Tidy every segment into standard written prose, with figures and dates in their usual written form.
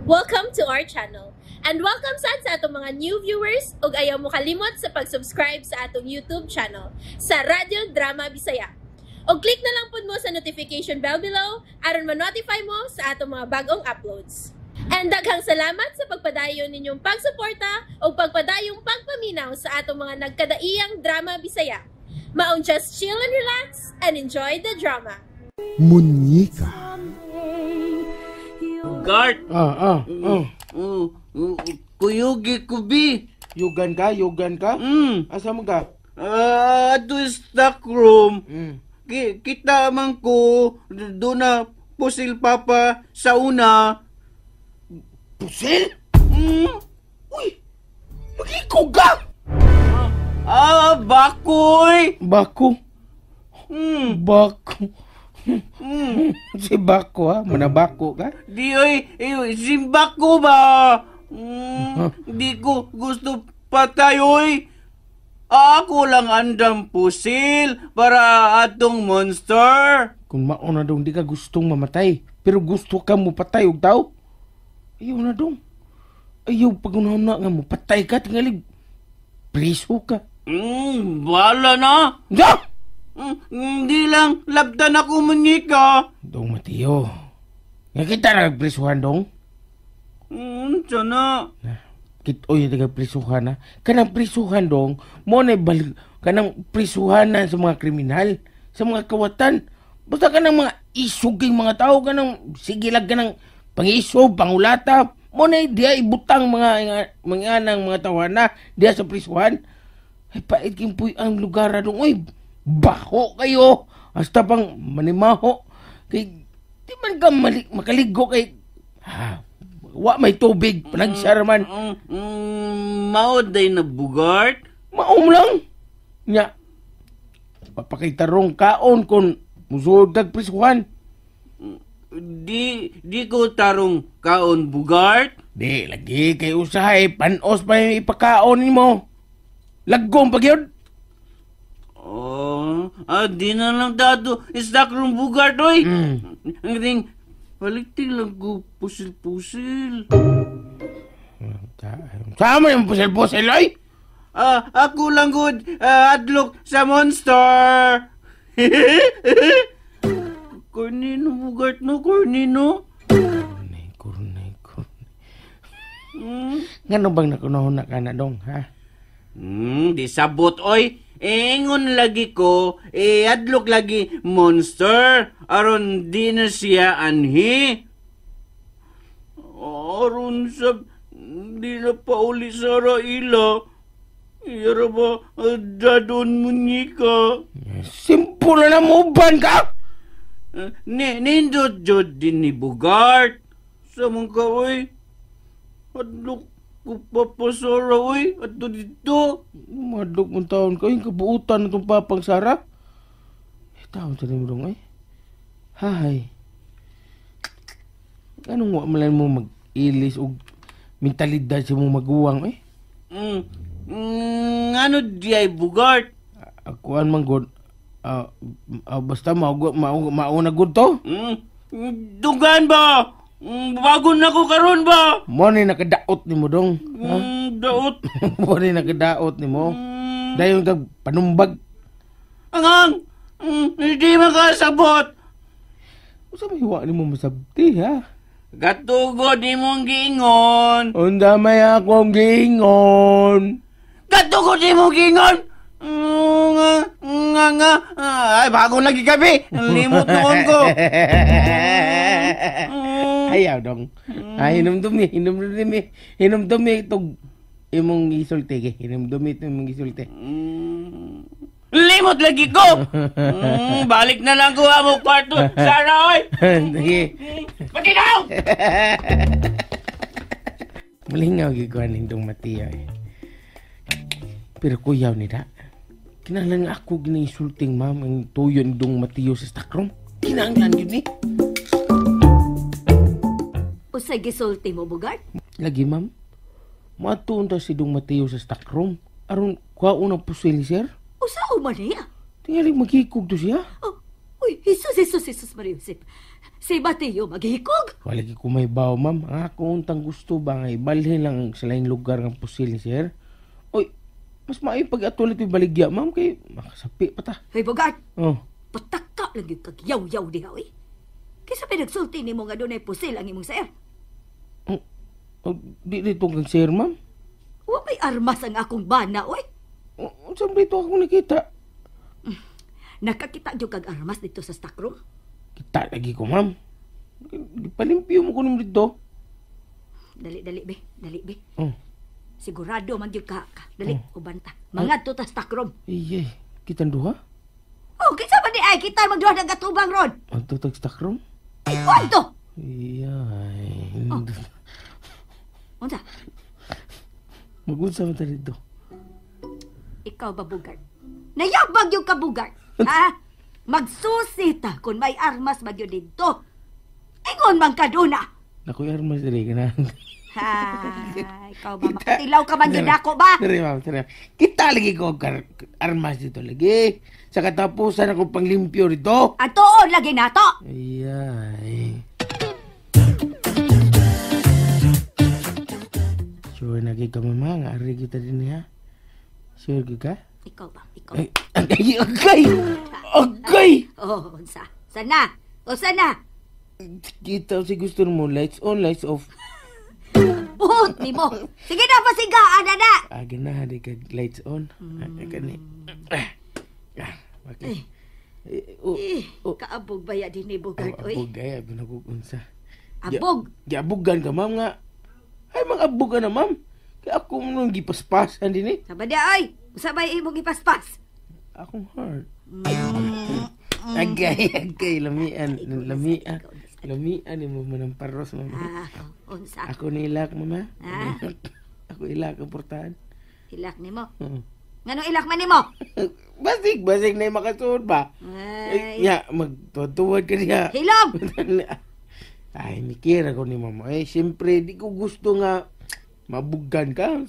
Welcome to our channel. And welcome sad sa atong mga new viewers ug ayaw mo kalimot sa pag-subscribe sa atong YouTube channel sa Radyo Drama Bisaya. Og click na lang pud mo sa notification bell below aron ma-notify mo sa atong mga bagong uploads. And daghang salamat sa pagpadayon ninyong pagsuporta ug pagpadayong pagpaminaw sa atong mga nagkadaiyang drama Bisaya. Maong just chill and relax and enjoy the drama. Munyeka. Guard! Ah. Kuyugi ko bi. Yugan ka? Yugan ka? Mm. Asa man ka? Ah, ato stock room. Kita man ko do na pusil papa sa una. Pusil? Mm. Uy! Maglikog ka! Ah, bakoy. Bako. Bako. Si Bako ha? Manabako ka? Di oy, eh, simbak ko ba? Di ko gusto patay oy. Ako lang andam pusil para atong monster. Kung mauna dong, di ka gustong mamatay. Pero gusto ka mo patay og tao. Ayaw na dong. Ayaw pag na nga mo patay ka, tingali preso ka. Bahala na. Na! Hindi lang labdan ako munyika. Dong Mateo. Nga kita nagpresuhan dong. Sana. Kit-oy taga prisuhan ha. Kanang prisuhan dong, mo na balik kanang prisuhan na sa mga kriminal, sa mga kawatan. Basta kanang mga isuging mga tao kanang sige lang kanang pangisog, pangulata. Mo na diya ibutang mga mga anang mga tawana diya sa prisuhan. Ay pait king puy ang lugar dong. Uy, baho kayo. Hasta pang manimaho. Kay di man ka makaligo kay ha, wa may tubig, panagsara man. Mao day na bugart. Maom lang. Nya, papakitarong kaon kung musuod kag prisuhan. Di ko tarong kaon bugart. Di, lagi kay usahay, panos pa yung ipakaon nimo. Laggong pag yun. Oh, di na lang dato stock room bugart oy. Ang ding palitin lang ko pusil-pusil. Sama yung pusil-pusil, oy! Ah, ako lang good adlok sa monster. Cornino bugart no, Cornino. Kurnay, kurnay, kurnay. Ngano bang nakunahon na ka na dong, ha? Di sabot oy. Ingon lagi ko, adlok lagi monster aron di na siya anhi. Aron sa di na pauli sa raila. Iyara ba dadon munyika? Simple na muban ka! Nindot jud din ni Bugart. Sa mong ka oy. Adlok ko papasara oy. Ato dito. Madlok mong taon ka. Yung kabuutan na itong papang Sara. Eh, taon sa mo dong eh. Hay. Anong wa man mo mag-ilis o mentalidad sa mong maguwang eh? Ano di ay Bugart? Akuan man god. Basta mauna good to. Dugan ba? Bago na ko karon ba? Mo ni nakadaot nimo dong. Ha? Daot. Mo ni nakadaot nimo. Dayon kag panumbag. Angang! Hindi makasabot. Usa may hiwa nimo masabti ha? Katugod imong giingon. Unsa may akong giingon? Katugod imong giingon. Nga, nga, nga. Ay, bago lagi gabi. Limot noon ko. Ayaw dong. Ay, hinumdumi, hinumdumi, hinumdumi itong imong gisulti ke. Hinumdumi itong imong gisulti. Limot lagi ko. Balik na lang ko amo kwarto. Sana oy. Sige. Patinaw. Malingaw gikuan ning dong Mateo eh. Pero kuyaw ni da. Kinahanglan nga ako gina-insulting ma'am ang tuyo ni dong Mateo sa stockroom. Kinahanglan yun ni. Usay gisulti mo, Bugart? Lagi ma'am. Matuon ta si dong Mateo sa stockroom. Aron kuhaon ang pusil sir. Usa man niya? Tingali maghikog to siya. Oh, uy, Jesus, Jesus, Jesus, Maria Josep. Si Mateo maghikog? Wala gyud ko may baw, ma'am. Ang ako untang gusto ba nga ibalhin lang sa laing lugar ng pusil ni sir. Oy, mas maayo pag atulit yung baligya, ma'am, kay makasapi pa ta. Hoy, Bogart! Oh. Pataka lang yung kagyaw-yaw diha, oy. Kaysa pinagsulti ni mo nga dunay pusil ang imong sir. Oh, di dito kang sir, ma'am. Wa may armas ang akong bana, oy. Saan ba ito ako nakita? Nakakita gyud kag armas dito sa stockroom? Kita lagi ko, ma'am. Palimpyo mo ko nung dito. Dali, dali, be. Dali, be. Oh. Sigurado man gyud ka. Dali, uban ta. Mangadto ta stockroom. Ay, ay. Kitang duha? Oh, kinsa man di ay kita magduha ng gatubang ron. Adto tag stockroom? Ay, adto. Ay. Oh. Unsa? Magunsa man ta dito. Ikaw ba, Bugart? Nayabag yung kabugart. Ha? Magsusi ta kung may armas ba yun dito. Ingon man ka doon, ah. Naku, armas diri ka na. Ha, ikaw ba? Makatilaw ka man yun ako ba? Diri, ma'am. Diri. Kita lagi ko armas dito lagi. Sa katapusan ako panglimpyo dito. Atoon lagi nato. Ay. Sure na ka, mama. Nga ari kita din niya. Sure ka? Ikaw ba? Ikaw. Ay, agay, agay! Agay! Oh, unsa? Sana? O sana? Kita si gusto mo, lights on, lights off. Buhot ni mo. Sige na, pasigaan na na. Aga na, di ka lights on. Kani. Okay. Kaabog ba ya din ni Bogart, oy? Abog ay, abog na unsa. Abog? Giabogan ka, ma'am, nga. Ay, mga abog ka na, ma'am. Kaya ako nung gipaspasan din eh. Sabay ay! Sabay imong ipaspas. Akong heart. Agay, agay, lamian, lamian. Lamian ni mo manang paros, mama. Unsa? Ako ni ilak, mama. Ako ilak ang portahan. Ilak ni mo? Nganong ilak man ni mo? Basig, basig na yung makasuod ba? Ay. Ya, magtuwad ka niya. Hilom! Ay, mikir ako ni mama. Eh, siyempre, di ko gusto nga mabugan ka.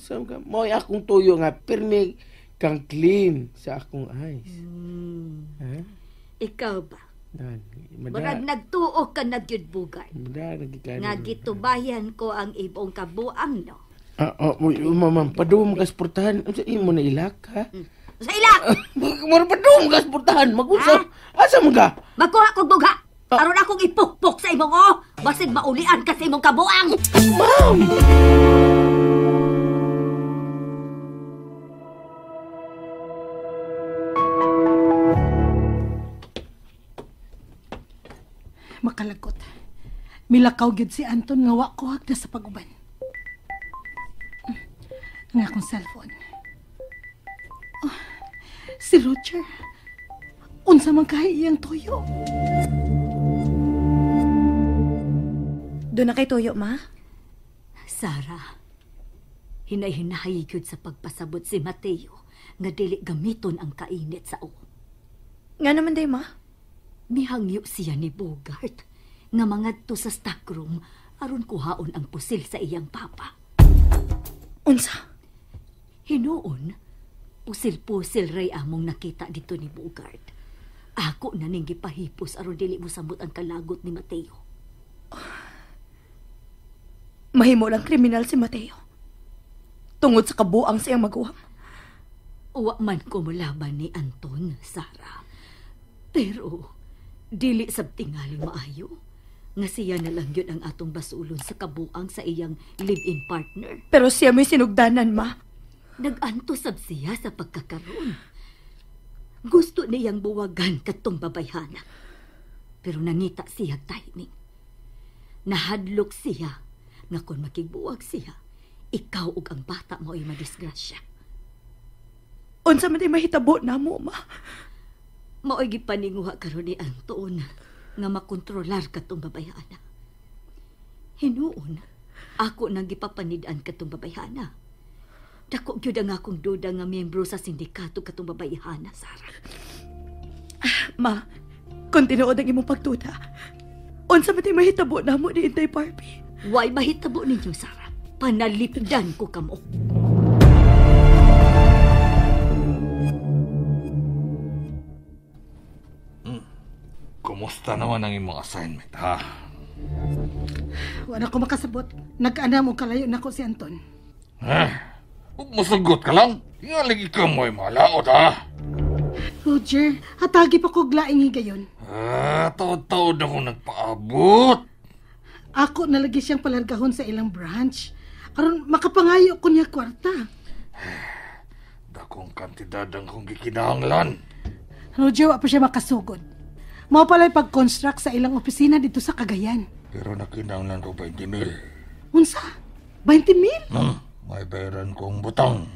Mo'y akong tuyo nga, pirmi kang clean sa akong eyes. Ha? Ikaw ba? Murag nagtuo ka na gyud, Bugart. Nga gitubayan ko ang ibong kabuang, no? Ma'am, padumo ka sa portahan. Unsa imo na ilak, ha? Sa ilak! Murag padumo ka sa portahan. Mag-unsa? Asa man ka? Magkuha kog bugha. Aron akong ipukpok sa imong o. Basig maulian ka sa imong kabuang. Ma'am! Makalagot. Milakaw gyud si Anton nga wa ko hagda sa pag-uban. Ang akong cellphone. Oh, si Roger. Unsa man kahay iyang tuyo. Doon na kay tuyo, ma? Sarah, hinay-hinahay gyud sa pagpasabot si Mateo nga dili gamiton ang kainit sa uo. Nga naman day, ma? Mihangyo siya ni Bogart nga mangadto sa stockroom aron kuhaon ang pusil sa iyang papa. Unsa? Hinuon, pusil-pusil ray among nakita dito ni Bogart. Ako na ning gipahipos aron dili mosabot ang kalagot ni Mateo. Mahimo lang kriminal si Mateo. Tungod sa kabuang sa iyang maguwang. Uwa man ko molaban ni Anton, Sarah. Pero dili sab tingali maayo nga siya na lang yun ang atong basulon sa kabuang sa iyang live-in partner. Pero siya may sinugdanan, ma. Nag-anto sab siya sa pagkakaroon. Gusto niyang buwagan katong babayhana. Pero nangita siya timing. Nahadlok siya nga kung makigbuwag siya, ikaw ug ang bata mao'y madisgrasya. Unsa man ay mahitabo namo, ma? Mao'y gipaninguha karon ni Anton nga makontrolar katong babayhana. Hinuon, ako nang gipapanid-an katong babayhana. Dako gyud ang akong duda nga miyembro sa sindikato katong babayhana, Sarah. Ma, kung tinuod ang imong pagduda, unsa man ay mahitabo namo ni Inday Barbie? Way mahitabo ninyo, Sarah. Panalipdan ko kamo. Kumusta naman ang imong assignment, ha? Wala ko makasabot. Nag-anam og kalayo nako si Anton. Ha? Musugot ka lang. Tingali ka mo'y malaot, ha? Roger, hatagi pa ko laing higayon. Ah, taod-taod ako nagpaabot. Ako nalagi siyang palargahon sa ilang branch. Aron makapangayo ko niya kwarta. Dakong kantidad ang kong gikinahanglan. Roger, wa pa siya makasugod. Mao pala'y pag-construct sa ilang opisina dito sa Cagayan. Pero nakinahanglan ko 20 mil. Unsa? 20 mil? May bayaran kong butang.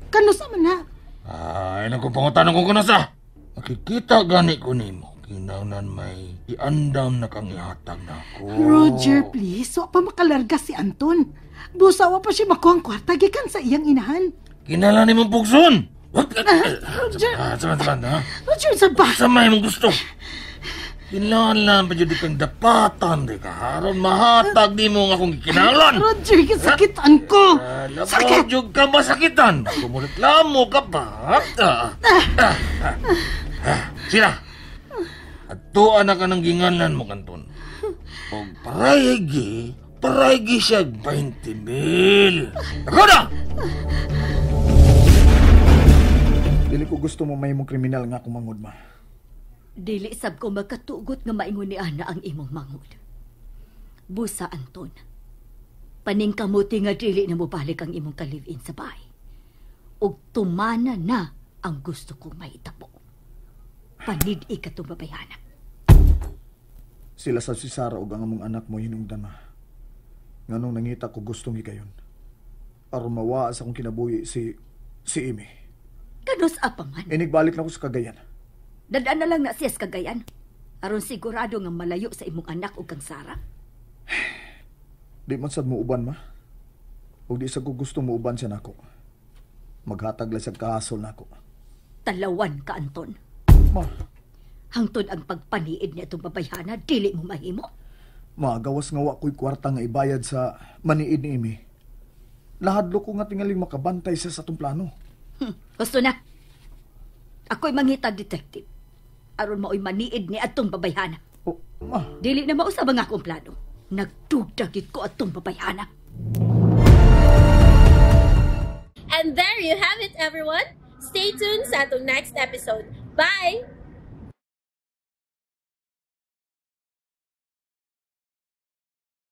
Kanusa man na? Ay, nagkupangutan kong kanusa. Makikita gani ko nimo. Kinahanglan may iandam na kang ihatag na ako. Roger, please. Wa pa makalarga si Anton. Busa, wa pa siya makuha ang kwarta gikan sa iyang inahan. Kinahanglan nimong pugson. Roger. Saman, ha? Roger, sa ba? Sa may mong gusto. Kinahanglan pa dyan kang dapatan, di ka. Aron mahatag di mo nga akong gikinahanglan. Roger, kasakitan ko. Sakit! Jug ka masakitan. Kumureklamo ka pa. Sira. At tuwa na ka ng ginganan mo, Kanton. O paraygi siya 20 mil. Ako na! Dili ko gusto mo may mong kriminal nga akong mangod, ma. Dili sab ko makatugot nga maingon ni Ana ang imong mangod. Busa, Anton. Paningkamuti nga dili na mobalik ang imong ka-live-in sa bahay. Ug tumana na ang gusto kong mahitabo. Panid-i ka itong babayhana. Sila sa si Sarah ug ang among anak mo hinungdan, ma. Nganong nangita ko gustong higayon. Aron mawaa sa akong kinabuhi si Amy. Kanus apa man? Inigbalik na ko sa Cagayan. Dadaan na lang na siya sa Cagayan. Aron sigurado nga malayo sa imong anak ug kang Sarah. Di man sad mo uban, ma. Ug di sa ko gusto mo uban siya nako. Maghatag lang sa kahasol nako. Talawan ka, Anton. Ma. Hangtod ang pagpaniid niya itong babayhana, dili mo mahimo. Ma, gawas nga wa ko'y kwarta nga ibayad sa maniid ni Amy. Lahadlo ko nga tingaling makabantay siya sa atong plano. Gusto na. Ako'y mangita detective. Aron mao'y maniid ni atong babayhana. Oh, ma. Dili na mausab ang akong plano. Nagdugdagit ko atong babayhana. And there you have it, everyone. Stay tuned sa atong next episode. Bye!